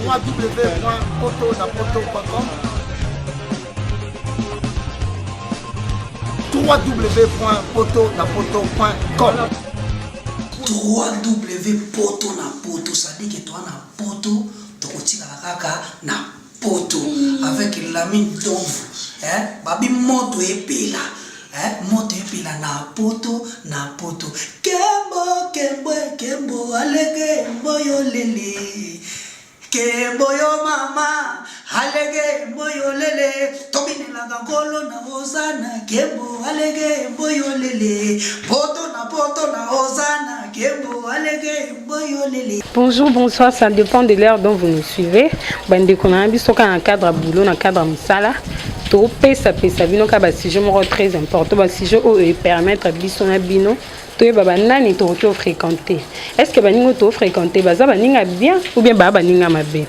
www.potonapoto.com, www.potonapoto.com. 3W poto na poto, c'est-à-dire que toi na poto tokotikala kaka na poto avec Lamine Donvu, hein, babi moto epela, hein, moto epela na poto na poto. Kembo kembo kembo alege mboyo lele, kembo yo mama alege mboyo lele, tobinelaka nkolo na ozana, kembo alege mboyo lele, poto na poto na ozana, kembo alege mboyo lele. Bonjour, bonsoir, ça dépend de l'heure dont vous nous suivez. Bandeko na biso ka na cadre ya boulot, na cadre ya mosala, topesapesa bino kaka basujet moko très important, basujet oyo epermettre biso na bino toyeba banani tokoki ofréquenter. Est ce que baninga oyo tofréquenter baza baninga bien ou bien baa baninga mabe?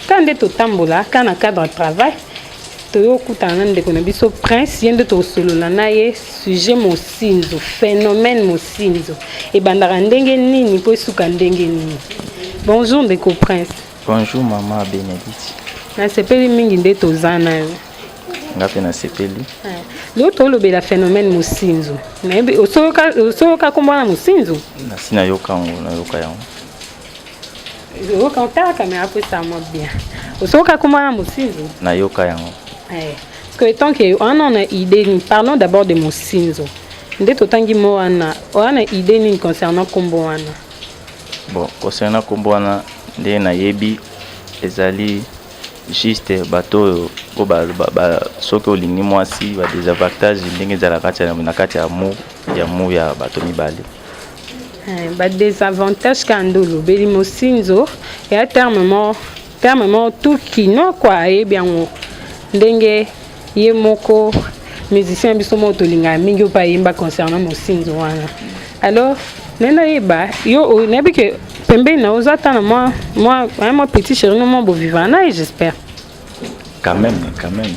Kaka nde totambola kaka na cadre ya travail, toyokutana na ndeko na biso Prince. Ye nde tosolola na ye sujet mosinzo, phénomène mosinzo ebandaka ndenge nini mpo esuka ndenge nini. Bonjour ndeko Prince. Bonjour mama Bénédicte. Nasepeli mingi nde toza na yo. Nga mpe nasepeli. Lelo tolobela phénomène mosinzo. Nayebi osoyoka kombo wana mosinzo? Nasi nayoka yango, nayoka yango. Oyoka, otala caméra po esala mwa bien. Osoyoka kombo wana mosinzo? Nayoka yango. Parce que tant que wana na idée nini, parlons d'abord de mosinzo. Nde totangi mo wana, wana idée nini concernant kombo wana? Bon, concernant nkombo wana, nde nayebi ezali juste bato oyo po soki olingi mwasi, badésavantage ndenge ezala na kati ya amour ya bato mibale. Badésavantage kaka nde olobeli. Mosinzo eya terme moko tukino kwa ayebi yango ndenge ye moko musicien biso moko tolingaka mingi oyo mpe ayemba concernant mosinzo wana. Alors nde nayeba yo, nayebi ke pembeni na oza ata na mwa petit chéri no mwa bovivant na ye, j'espère. Quand même, quand même.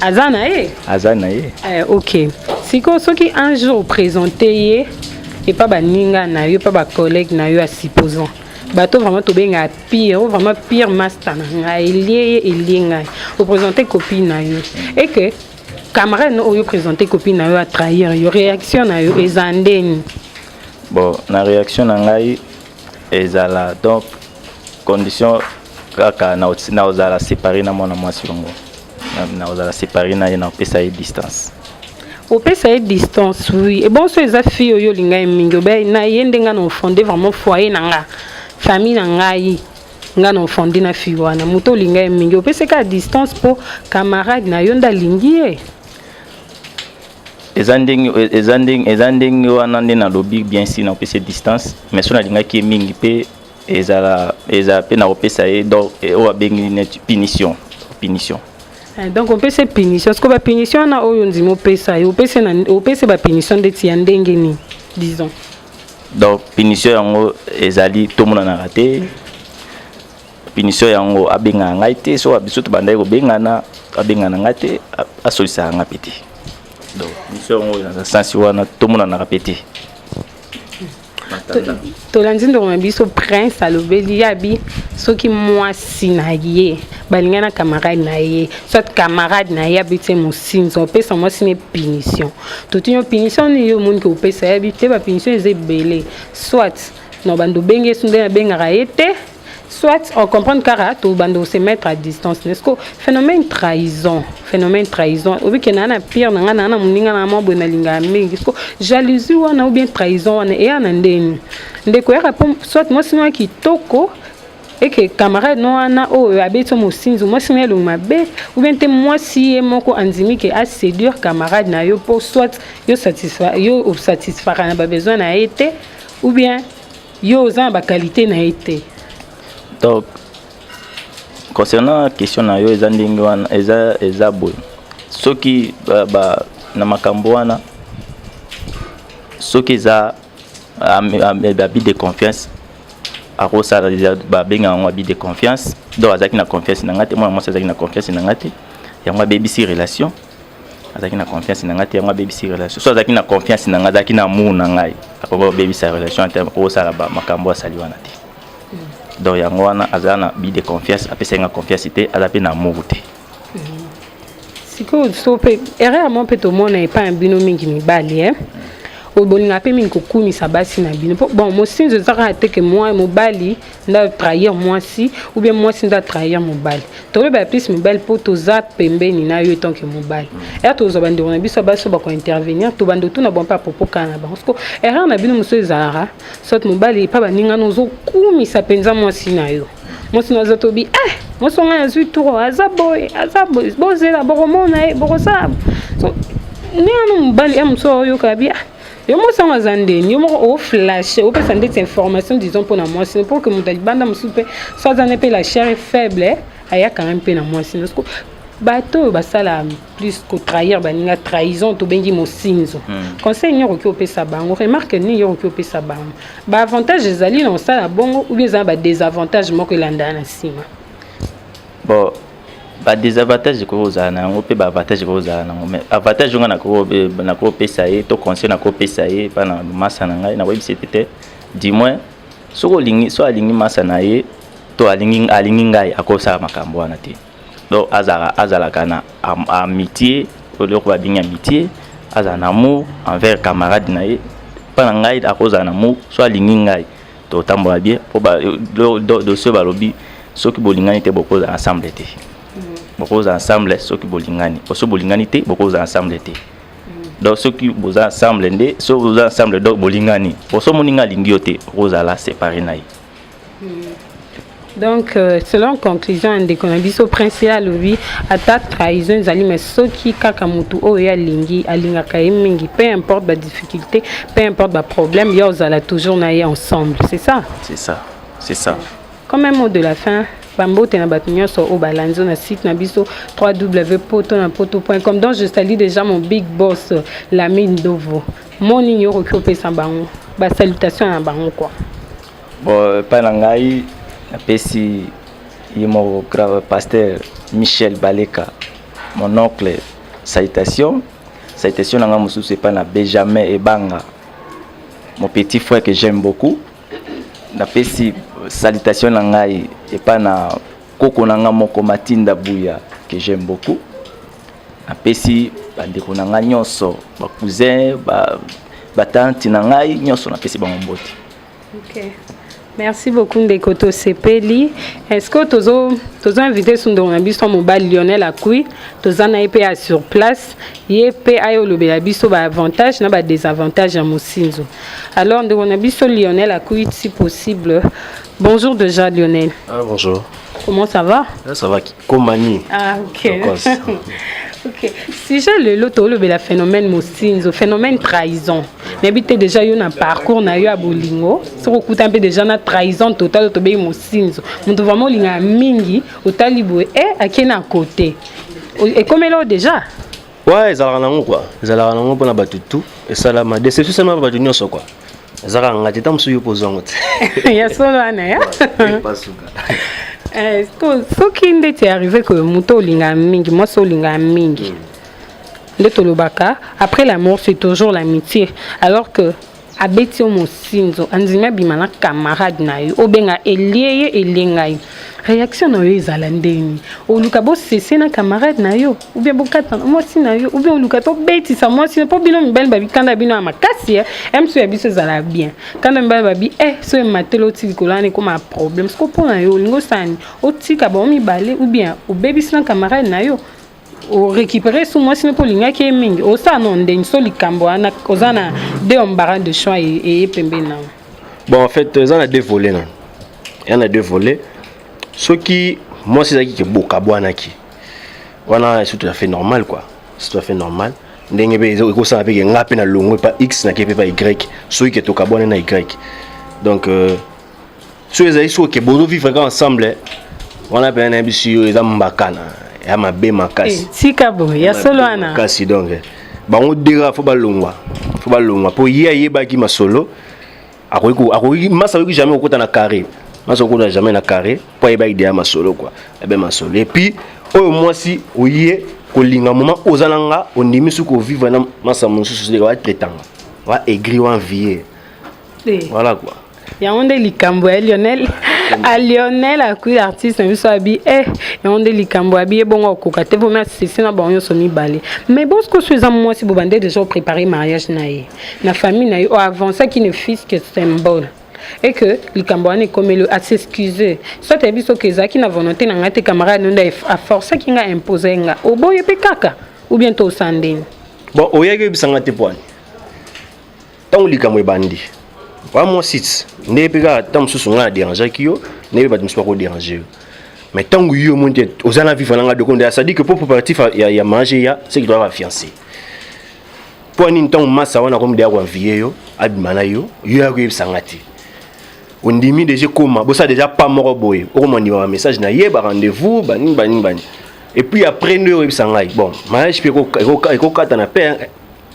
Aza na ye? Aza na ye. Ok, sikoyo soki un jour oprésente ye epa baninga na yo, epa bacollègue na yo ya supposant bato vraiment tobengaka pire oyo, vraiment pire master na ngai, elie ye elie ngai, oprésente copine na yo et que camarade no oyo présente copine na yo atrahir yo, réaction na yo eza ndeni? Bon, na réaction na ngai ezala donc condition kaka na ozala séparé na mwana mwasi yango, na ozala séparé na ye, na opesa ye distance. Opesa ye distance, oui. Ebon so eza fille oyo olinga ye mingi, obe na ye nde nga na ofonde vraiment foyer na nga, famille na ngai, nga na ofonde na fille wana, moto olinga ye mingi, opesi kaka distance mpo camarade na yo nde alingi ye? Eza ndenge wana nde nalobi bien, si nakopesa ye distance, mais so nalingaki ye mingi mpe ezala mpe nakopesa ye donc oyo abengi neti punition. Donc opesi punition. Siko bapunition wana oyo ndima opesa ye, opesi bapunition ndeti ya ndenge nini, disons? Donc punition yango ezali tomonanaka te. Punition yango, abengaka ngai te. So biso tobandaki kobengana, abengana ngai te, asolisaka ngai mpe te. Donc punition yango na sansi wana, tomonanaka mpe te. Tolandi ndeko na biso Prince alobeli ye abi soki mwasi na ye balingai na camarade na ye, soit camarade na ye abeti ye mosinzo, opesa mwasi ne punition. Totuni yo punition nini yo omoni ke opesa. Yebi te, bapunition eza ebele, soit na bando obenge so nde nabengaka ye te, soit on comprendre kaka tobanda se mettre à distance. N'est-ce que phénomène trahison obike naa na pire na ngai, naa na moninga na mwa boye nalingaka mingi, ce que jalousie wana ou bien trahison wana eya na ndeni ndeko yaka mpo soit mwasi no ya kitoko eke camarade no wana oyo abeti mosinzo, mwasi no elongi mabe, ou bien te mwasi ye moko andimi ke aséduire camarade na yo mpo soit yo osatisfaka na babesoin na ye te, ou bien yo oza na baqualité na ye te? Donc concernant question na yo, eza ndenge wana, eza boye: soki na makambo wana, soki eza abus de confiance, akosala, babengaka yango abus de confiance. Donc azalaki na confiance na ngai te, mwana mwasi azalaki na confiance na ngai te, yango abebisi relation. Azalaki na confiance na ngai te, yango abebisi relation. So azalaki na confiance na ngai, azalaki na amour na ngai, akoki kobebisa relation te, akokosala makambo asali wana te. Donc yango wana aza na but de confiance, apesaki nga confiance te, aza mpe na amour te. Sikoyo so mpe erreur mo mpe tomona epai ya bino mingi mibali, eh? Oyo bolingaka mpe mingi kokumisa basi na bino. Bon, mosinzo eza kaka te ke mwa mobali nde atrahir mwasi ou bien mwasi nde atrahir mobali. Toloba ya plus mibali mpo toza pembeni na yo etant que mobali. Ere tozwa bandeko na biso ya basi oyo bakointervenir, tobanda otuna bango mpe apropo kaka na bango. Siko erreur na bino mosusu ezalaka soit mobali epa baningana, ozokumisa mpenza mwasi na yo. Mwasi na aza tobi, eh, mwasi wangai azwi turo, aza boye, aza boye, bozela, bokomona ye, bokosala. So ndenge wana mobali ya mosusu oyoka bi, ah, yo mwasi yango aza ndeni, yo moko oflashe, opesa ndeti information, disons, mpona mwasi, mpo ke moto alibanda mosusu mpe so aza ne mpe la chair est faible, ayakanga mpe na mwasi. Parce bato oyo basala plus kotrahir baninga, trahison tobengi mosinzo, conseil nini okoki opesa bango? Remarque nini yo okoki opesa bango? Baavantage ezali na kosala bongo ou bien eza na badésavantage moko elandaka na nsima? Bon, badésavantage ekoki kozala na yango mpe baavantage ekoki kozala na yango. Mais avantage nga nakopesa ye to conseil nakopesa ye mpa na masa na ngai, nakoyebisa ete te, du moins soki olingi, so alingi masa na ye to alingi ngai, akosala makambo wana te. Donc azalaka na amitié, eloko babengi amitié, azala na amour envers camarade na ye. Mpa na ngai akozala na amour, so alingi ngai, totambola bien. Mpo dossier balobi soki bolingani te, bokozala ensemble te. Bokozala ensemble soki bolingani. Po soki bolingani te, bokozala ensemble te. Donc soki boza ensemble nde, soki boza ensemble, donc bolingani. Po so moninga alingi yo te, okozala séparé na ye. Donc selon conclusion ya ndeko na biso Prince, ye alobi ata trahison ezali, mais soki kaka motu oyo ye alingi, alingaka ye mingi, peu importe badifficulté, peu importe baproblème, ye ozala toujours na ye ensemble, c'est ça? C'est ça, c'est ça. Comme un mot de la fin, bambote na bato nyonso oyo balandi na site na biso www.poto na poto.com, donc je salue déjà mon big boss Lamine Dovo. Mo nini okoki opesa bango, basalutation na bango quoi? Bon, epai na ngai napesi ye moko grave pasteur Michel Baleka, mon oncle, salutation. Salutation na ngai mosusu epai na Benjamin Ebanga, mon petit frère que j'aime beaucoup. Napesi salutation na ngai epai na koko na ngai moko Matinda Buya, que j'aime beaucoup. Napesi bandeko na ngai nyonso, bacousin, batante na ngai nyonso, napesi bango mbote. Ok. Merci beaucoup ndeko, tosepeli. Est-ce que tozo invité su ndeko na biso mobali Lionel Akui, toza na ye mpe ya sur place, ye mpe aye olobela biso baavantage na badésavantage ya mosinzo. Alors ndeko na biso Lionel Akui, si possible. Bonjour déjà Lionel. Ah, bonjour. Comment ça va? Ah, ça va, Komani. Ah, ok. Ok. Sujet lelo tolobela phénomène mosinzo, phénomène trahison. Nayebi te déjà yo na parcours na yo ya bolingo, soki okuta mpe déjà na trahison totale, tobeyi mosinzo. Moto vraiment olingaka mingi, otali boye, e akei na côté. Ekomeli oyo déjà? Ouais, ezalaka nango quoi. Ezalaka nango mpona bato tout. Esalama déception esalama bato nyonso quoi. Ezalaka nga te, ta mosusu yo mpo ozwango te. Ya solo wana ya. Soki ndeti arrive ke moto olingaka mingi, mwasi olingaka mingi, nde tolobaka après l'amour c'est toujours l'amitié, alors que abeti yo mosinzo, andimi abima na camarade na yo, obenga elie ye, elie ngai, réaction na yo ezala ndeni? Oluka bosese na camarade na yo ou bien bokata na mwasi na yo, ou bien oluka tobetisa mwasi mpo bino mibali babi kanda bino ya makasi mso ya biso ezala bien kanda mibali babi so emateli oti likolo wana ekóma problème. Siko mpo na yo olingi osala nini? Otika bango mibale ou bien obebisi na camarade na yo, orécupéré su mwasi mpo olingaki ye mingi? Osala no ndenge so likambo wana oza na deux embarras de choix eye pembeni na? Bon, en fait eza na deux volets, na eza na deux volets. Soki mwasi ezalaki ke bokabwanaki wana, c'est tout à fait normal quoi, c'est tout à fait normal. Ndenge mpe ekosala mpe ke nga mpe na longwe pa x, nake mpe pa y, soki ke tokabwana na y. Donc soki ezali soki ke bozovivre kaka ensemble wana mpena, nayebi si yo eza mbakana ya mabe makasi. Tika boye, ya solo wana. Makasi. Donc bango dera fo balongwa, fo balongwa, mpo ye ayebaki masolo. Akoki masa, akoki jamais kokota na carré, masa kokota jamais na carré, mpo ayebaki deya masolo quoi, ayebi masolo. Et puis oyo mwasi oye kolinga, moment oza na nga, ondimi soki ovivre na masa mosusu, watraitanga, wa aigri, wa envie, voilà quoi. Yango nde likambo ya Lionel. A Lionel Akui, artiste na biso, abi yango nde likambo abi ye bongo akoka te, vomi asese na bango nyonso mibale. Mais bon, sikoyo so eza mwasi bo bande déjà opréparé mariage na ye na famille na ye, oavançaki ne fût-ce que symbole, et que likambo wana ekomeli, as'excuse, soit ayebi soki ezalaki na volonté na ngai te, camarade nde aforçaki ngai, impose nga, oboye mpe kaka, ou bien tosala ndeni? Bon, oyaki oyebisanga te po ani ntango likambo ebandi wa mwasi ti nde mpe kaka ntango mosusu ngai na dérangeaki yo, ndenge bato mosusu bakodérange yo. Mais ntango yo omoni te oza na vivre nanga doko nde, c'est-à-dire que po préparatif ya mariage ya c'est que toza bafiancé. Mpo nini ntango masa wana akomi deya koenvie yo, abima na yo, yo ya koyebisanga te, ondimi déjà koma bosala déjà pas moko boye, okoma ndima bamessage na ye, barendez-vous, banini banini banini, et puis après nde oyebisa ngai. Bon, mariage mpe ekokatana mpe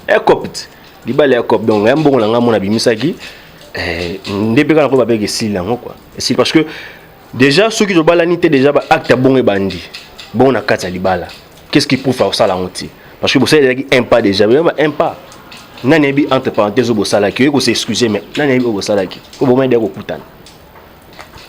ekopte libala ya cop. Donc ya mbongo na ngai mona abimisaki nde mpe kaka nakoyeba beke esili yango quoi, esili, parce que déjà soki tobalani te, déjà baacte ya bongo ebandi bongo na kati ya libala. Qu'est-ce qui prouve akosala yango te? Parce que bosali ezalaki un pas déjà, ba un pas nani yebi, entre parenthèse, oyo bosalaki, oye kos'excuse, mais nani yebi oyo bosalaki po bomai deya kokutana?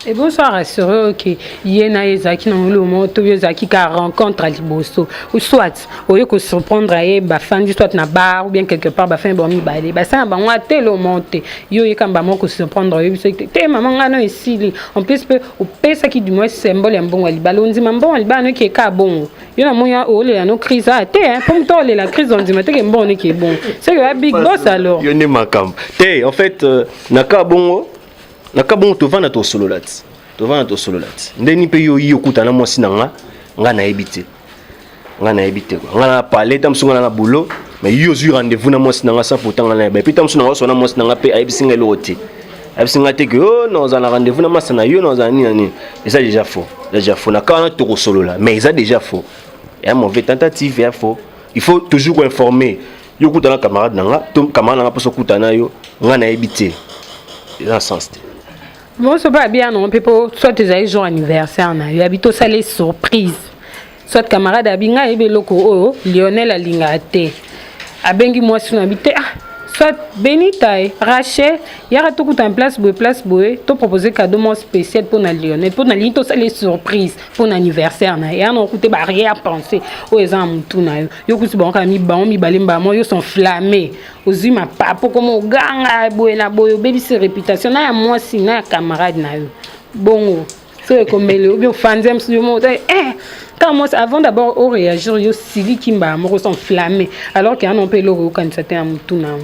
Et bonsoir, rassuré ok, ye na ye ezalaki na molimo moko to yo ezalaki ka rencontre ya liboso, ou soit oye kosurprendre ye, bafandi soit na bar ou bien quelque part, bafandi bango mibale, basala bango atelo moko te, yo oyeka mba moko kosurprendre, oyebi soki te te mama ngai no esili. En plus mpe opesaki du moins symbole ya mbongo ya libala, ondima mbongo ya libala noki eka bongo, yo na moni olela no crise a te, mpo moto olela crise ondima teke mbongo noki ebongo soki oya big boss alors. Yo nde makambo te. En fait, na ka bongo tovanda, tosolola ti, tovanda, tosolola ti ndeni mpe yo yi okutana mwasi na nga, nga nayebi te, nga nayebi te quoi. Nga na parle ta mosusu, nga na boulot, mais yo ozwi rendez-vous na mwasi na nga sans pourtant nga nayeba. Et puis ta mosusu na nga na mwasi na nga mpe ayebisi nga eloko te, ayebisi nga te ke o na ozala na rendez-vous na masa na yo, na ozala nini na nini. Eza déjà faux, eza déjà faux. Na ka wana tokosolola, mais eza déjà faux, ya mauvais tentative, ya faux. Il faut toujours koinformer. Yo okutana camarade na nga to camarade na nga mposo okutana yo, nga nayebi te, eza na sens te. Bonso mpe abi yango mpe mpo soit ezali jour anniversaire na yo, abi tosala surprise, soit camarade abi ngai ayebi eloko oyo Lionel alingaka te, abengi mwasi na abi te, ah, soit Benita ye Rachel, yaka tokuta place boye, place boye, topropose cadeau moko spécial mpona Lionel, mpo nalingi tosala surprise mpona anniversaire na ye. Yana okute baarrière pensée oyo eza na motu na yo, yo kuti bango kaka bango mibale mbamo, yo s'enflamme, ozwi mapapo koma oganga boye na boye, obebisi réputation na ya mwasi na ya camarade na yo. Bongo so ekomeli obi ofanzi mosusu yo moko kaka mwasi, avant d'abord oréagir, yo siliki mbala moko, s'enflamme, alors ke yana mpe eloko oyokanisa te na motu na yo.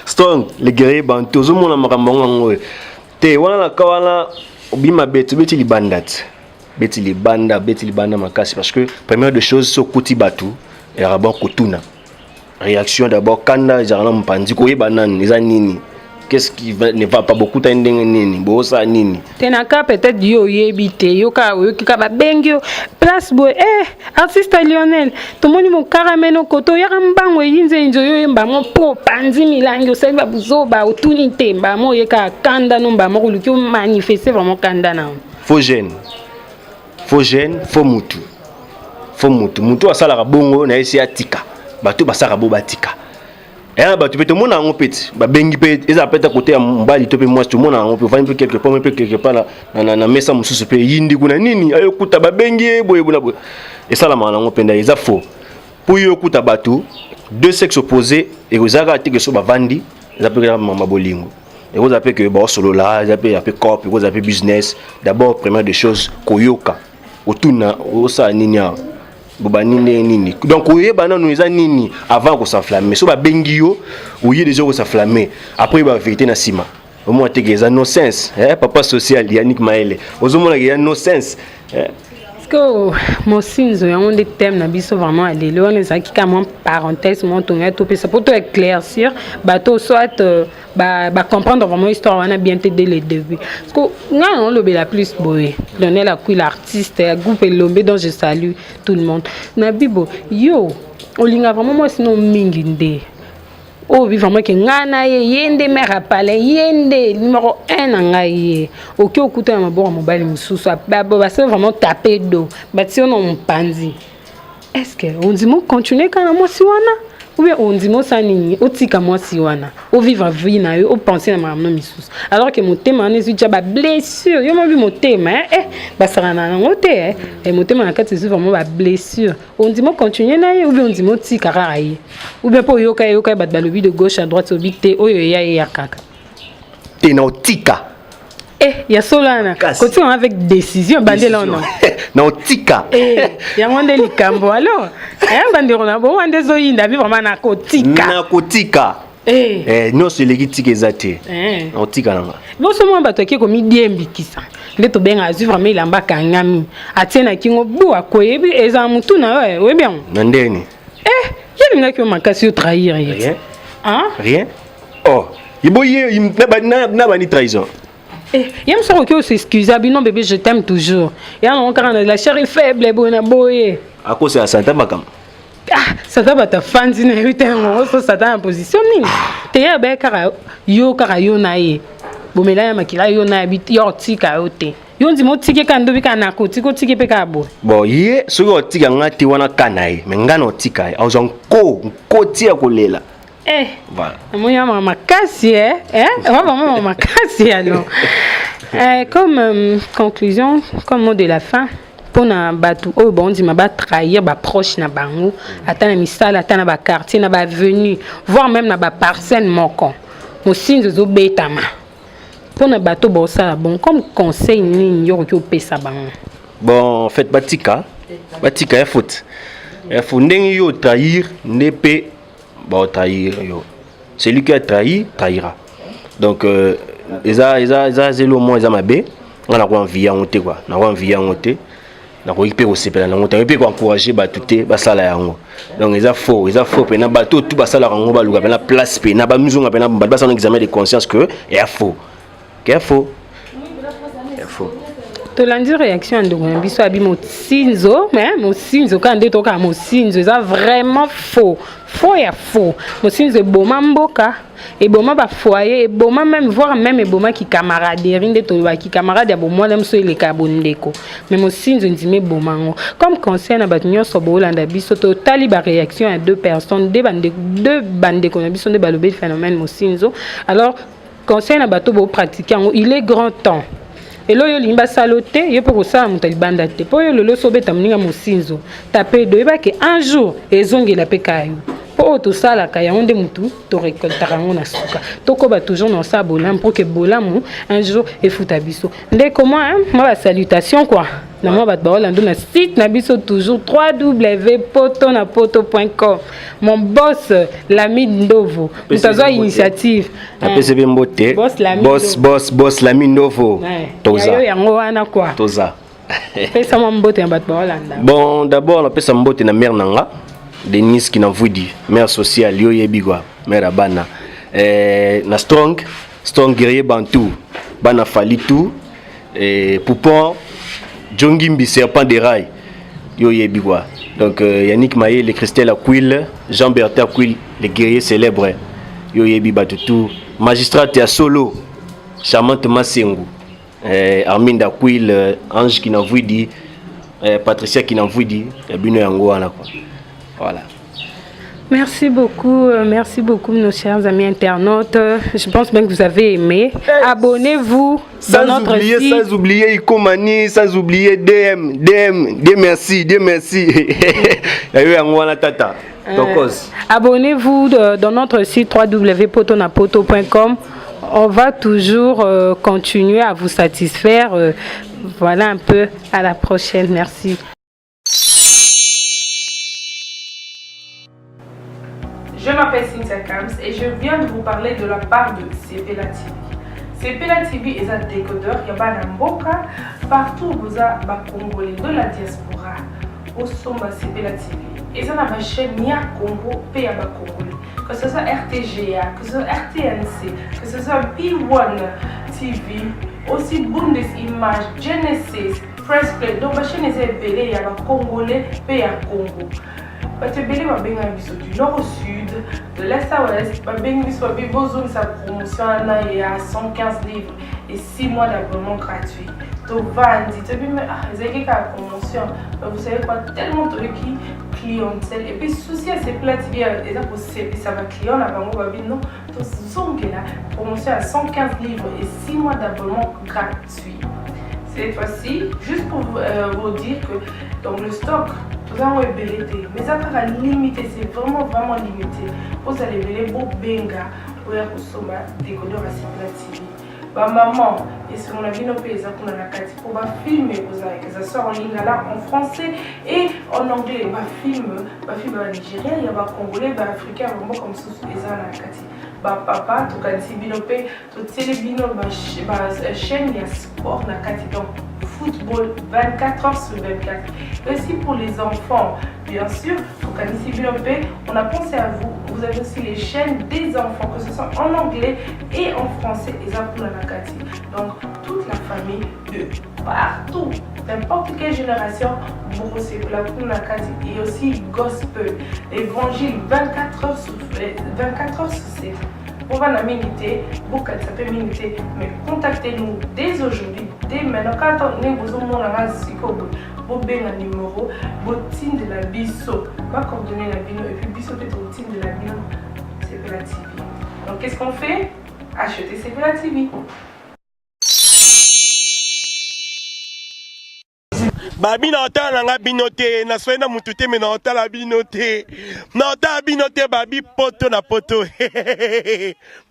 Strong le guerrier bantu, ozomona makambo yango yango oyo te wana na ka wana obima beti, obeti libanda te, beti libanda, beti libanda makasi. Parce que première des choses, so okuti bato ezalaka bon kotuna réaction d'abord, kanda ezalaka na mopanzi, koyeba nani eza nini, qu'est-ce qui ne va pas, bokutani ndenge nini, bosala nini. Te, na ka peut-être yo oyebi te, yo kaka oyoki kaka babengi yo place boye, artiste Lionel, tomoni mokarameno koto, oyaka mbango, eyinze oyo oyemba mo mpo panzi milangi, osali babuzoba, otuni te, mbamo oyeka kanda no mbamo oluki omanifeste vraiment kanda na. Faux jeune, faux jeune, faux mutu, faux mutu. Mutu asalaka bongo na ye si atika bato basalaka bo batika eya bato mpe tomona yango mpe ti babengi mpe ezala mpe ta kote ya mobali to mpe mwasi, tomona yango mpe ovandi mpe quelque part, mpe quelque part na mesa mosusu mpe eyindi kuna nini, ayokuta babengi ye boye bona boye, esalamaka nango mpenza. Eza faux mpo yo okuta bato deux sexes opposés, ekozalaka te ke so bavandi, eza mpe kaka mama bolingo, ekozala mpe ke baosolola, eza mpe ya mpe cop, ekozala mpe business. D'abord, première des choses, koyoka, otuna osala nini awa, bobani ndenge nini. Donc oyeba nanu eza nini avant kos'enflamme. So babengi yo, oye déjà kos'enflamme, après oyeba vérité na nsima, omona teke eza no sens. Papa social Yannick Maele, ozomonaka eza no sens. Parce que mosinzo yango nde thème na biso vraiment ya lelo. Wana ezalaki kaka mwa parenthèse mwa tongai topesa mpo to éclaircir bato, soit bacomprendre vraiment histoire wana bien te dès le début. Parce que ngai naolobela plus boye, Lionel Akui, l'artiste ya groupe Elombe dont je salue tout le monde na bibo, yo olinga vraiment mwasi no mingi nde oyo bi vraiment ke ngai na ye, ye nde mare apale, ye nde numéro 1 na ngai. Ye oki okuta na maboko ya mobali mosusu, basali vraiment tape do, batie yo na mopanzi, est ce que ondima ocontinue kaka na mwasi wana? Ou bien ondima osala nini, otika mwasi wana, ovivre vie na yo, opense na makambo misusu, alors que motema wana ezwi ja bablessure. Yo mobi motema, eh, basaka na yango te, eh. Eh, motema na kati ezwi vraiment bablessure. Ondima ocontinue na ye, ou bien ondima otika kaka ye, ou bien mpo oyoka yoka ye bato balobi de gauche à droite, obi te, oyo eya eya kaka? Te, na otika. Eh, ya solo wana, kotika avec décision, bandela wana. Na otika. Eh, yango nde likambo. Alors, eh, bandeko na bongo nde ezoyinda bi vraiment na kotika. Na kotika. Eh. Eh, nyonso eleki tika eza te. Eh. Na otika nanga. Boso mwa bato ake komidiembikisa nde tobenga, azwi vraiment elamba, akangami, atie na kingo bu, akoyebi ezala motu na yo, oyebi yango. Na ndeni? Eh, ye alingaki yo makasi, yo trahir ye. Rien. Hein? Rien. Oh, yebo ye na bani trahison. Eh, ye mosu akoki osexcuse abi: "Non bébé, je t'aime toujours." Ya nango kaka na la chair est faible, boye na boye. Akosela santa makambo. Ah, satan bato afandi na yebi te yango so satan na position nini te. Ye abaye kaka yo, kaka yo na ye bomela ya makila, yo na yebi yo otika yo te, yo ndima otiki kaka ndobi kaka na kotika, otiki mpe kaka boye. Bon, ye soki otika nga te, wana ka na ye, me nga na otika ye, azwa nko nkoti ya kolela. Eh. Voilà. Namoni ya makasi, eh, eh, wa vraiment makasi. Alors, comme conclusion, comme mot de la fin mpona bato oyo baondima batrahir baproche na bango, ata na misala, ata na baquartier, na baavenue, voire même na baparcelle moko, mosinzo ezobetama, mpona bato baosala bon, comme conseil nini yo okoki opesa bango? Bon, en fait, batika, batika ya faute, ya faute. Ndenge yo trahir, nde mpe baotrahir yo. Celui qui a trahi trahira. Donc eza zelo moko eza mabe. Nga nako envie yango te, quoi. Nako envie yango te, nakoki mpe kosepela nango te, mpe koencourage bato te basala yango. Donc eza faux, eza faux mpena. Bato tu basalaka yango, baluka mpena place, mpena bamizonga, mpena bato basala examen de conscience que eya faux, que eya faux, eya faux. Tolandi réaction ya ndeko na biso, abi mosinzo, mais mosinzo kaka nde tokaka, mosinzo eza vraiment faux, faux ya faux. Mosinzo eboma mboka, eboma bafoyer, eboma même, voire même ebomaki camaraderie, nde tolobaki camarade ya bomwana moso eleka ya bondeko, mais mosinzo endimi eboma yango. Comme conseil na bato nyonso boolanda biso, totali baréaction ya deux personnes, nde bandeko, deux bandeko na biso nde balobeli phénomène mosinzo. Alors, conseil na bato bopratique yango, il est grand temps. Elo oyo olingi basala te, yo mpe kosala moto ya libanda te, mpo oyo lelo so obeta moninga mosinzo tape do, oyebake un jour ezongela mpe kaka yo, mpo oyo tosalaka yango nde motu torekoltaka yango na suka. Tokoba toujours na osala bolamu mpo ke bolamu un jour efuta biso. Ndeko, mwa basalutation quoi na mwa bato baolanda na site na biso toujours www.potonapoto.com. Mon boss Lami Ndovo, moto azwa initiative. Napesi mpe mbote. Boss Lami. Boss, boss, boss Lami Ndovo. Toza. Yayo yango wana quoi. Toza. Pesa mwa mbote na bato baolanda. Bon, d'abord napesa mbote na mare na nga Denis Kinavudi, mare sociale, yo yebi quoi, mare ya bana, na strong strong guerrier bantu, bana fali tout, poupon Jongimbi, serpent de rail, yo yebi quoi. Donc Yannick Mayele, Christelle Aquil, Jean Bertin Aquil, les guerriers célèbres, yo yebi bato tout, magistrat ya solo, Charmante Masengu, Arminda Aquil, Ange Kinavwidi, Patricia Kinavwidi, ya bino yango wana quoi. Voilà. Merci beaucoup, merci beaucoup nos chers amis internautes. Je pense bien que vous avez aimé. Abonnez-vous sans dans notre oublier, site. Sans oublier Ikomani, sans oublier DM, DM, Dieu merci, Dieu merci. Yayo yango wana tata. Tokos. Abonnez-vous dans notre site www.potonapoto.com. On va toujours continuer à vous satisfaire. Voilà un peu. À la prochaine. Merci. Je m'appelle Cynthia Kams et je viens de vous parler de la part de Sepela TV. Sepela TV est un décodeur ya bana mboka partout boza ba Congolais de la diaspora. Osomba Sepela TV. Eza na ba chaîne ya Congo pe ya ba Congolais. Que ce soit RTGA, que ce soit RTNC, que ce soit B1 TV, aussi Bundes Image, Genesis, Press Play. Donc ba chaîne eza ebele ya ba Congolais pe ya Congo. Bato ebele babengaka biso du nord au sud, de l'est à ouest, babengi biso, babi bozongisa promotion wana ya 115 livres et 6 mois d'abonnement gratuit. Tovandi, toyebi, ah, ezalaki kaka promotion. Mais vous savez quoi, tellement toyoki clientèle et puis souci ya Sepela TV eza kosepisa ba client na bango babi non tozongela promotion ya 115 livres et 6 mois d'abonnement gratuit. Cette fois-ci, juste pour vous dire que donc le stock toza yango ebele te, mais eza kaka limité, c'est vraiment vraiment limité. Ozala ebele, bobenga oya kosomba décodeur ya Sepela TV. Bamaman, esengo na bino mpe eza kuna na kati, mpo bafilm ekozala que ça soit en lingala, en français et en anglais. Bafilm ya banigérien, ya bacongolais, baafricain, ya bamboka mosusu eza na kati. Bapapa, tokanisi bino mpe, totieli bino bachaîne ya sport na kati, donc football 24 heures sur 24. Et aussi pour les enfants, bien sûr, tokanisi bino mpe, on a pensé à vous. Vous avez aussi les chaînes des enfants, que ce soit en anglais et en français, eza kuna na kati. Donc toute la famille de partout, n'importe quelle génération, bokosepela kuna na kati. Et aussi gospel, évangile 24 heures sur 24 heures sur 7. Bovanda mingi te, bokanisa mpe mingi te, mais contactez-nous dès aujourd'hui, dès maintenant. Kaka ndenge bozomona nga sikoyo boye, bobenga numéro, botindela biso bacoordonnées na bino, et puis biso mpe totindela bino Sepela TV. Donc qu'est-ce qu'on fait? Acheter Sepela TV. Babi na otala na nga bino te, naswai na mutu te, me na otala bino te, na otala bino te. Babi poto na poto,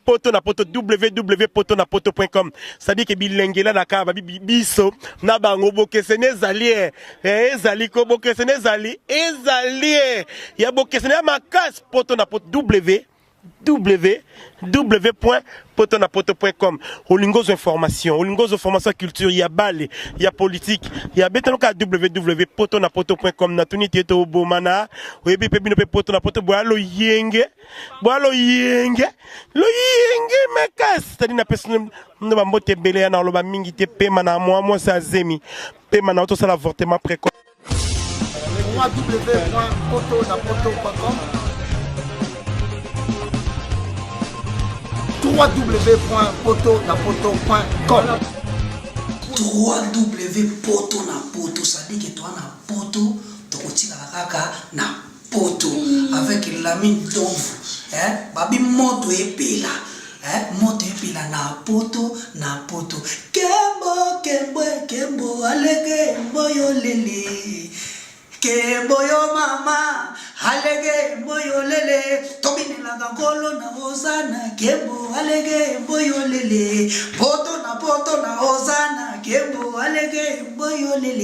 poto na poto, www poto na poto.com, c'est-à-dire que bilengela na kaka babi biso na bango bokeseni ezali e ezali ko bokeseni ezali ezali e ya bokeseni ya makasi. Poto na poto, w www.potonapoto.com. Olingi ozwa information, olingi ozwa information ya culture, ya bale, ya politique, ya betano kaka www potonapoto.com. Natuni te tobomana, oyebi mpe bino mpe poto na poto boya loyenge, boya loyenge, loyenge makasi. C'est-à-dire napesi no bambote ebele ya na oloba mingi te. Pema na mwa mwasi azemi, pema na otosala avortement précoce. www.potonapoto.com, www.potonapoto.com. 3W poto na poto, c'est-à-dire que toa na poto, tokotikala kaka na poto avec Lamine Donvu, eh? Babi moto epela, eh? Moto epela na poto na poto. Kembo kembo kembo alege mboyo lele, kembo yo mama alege mboyo lele, tobinelaka nkolo na ozana. Kembo alege mboyo lele, poto na poto na ozana, kembo alege mboyo lele.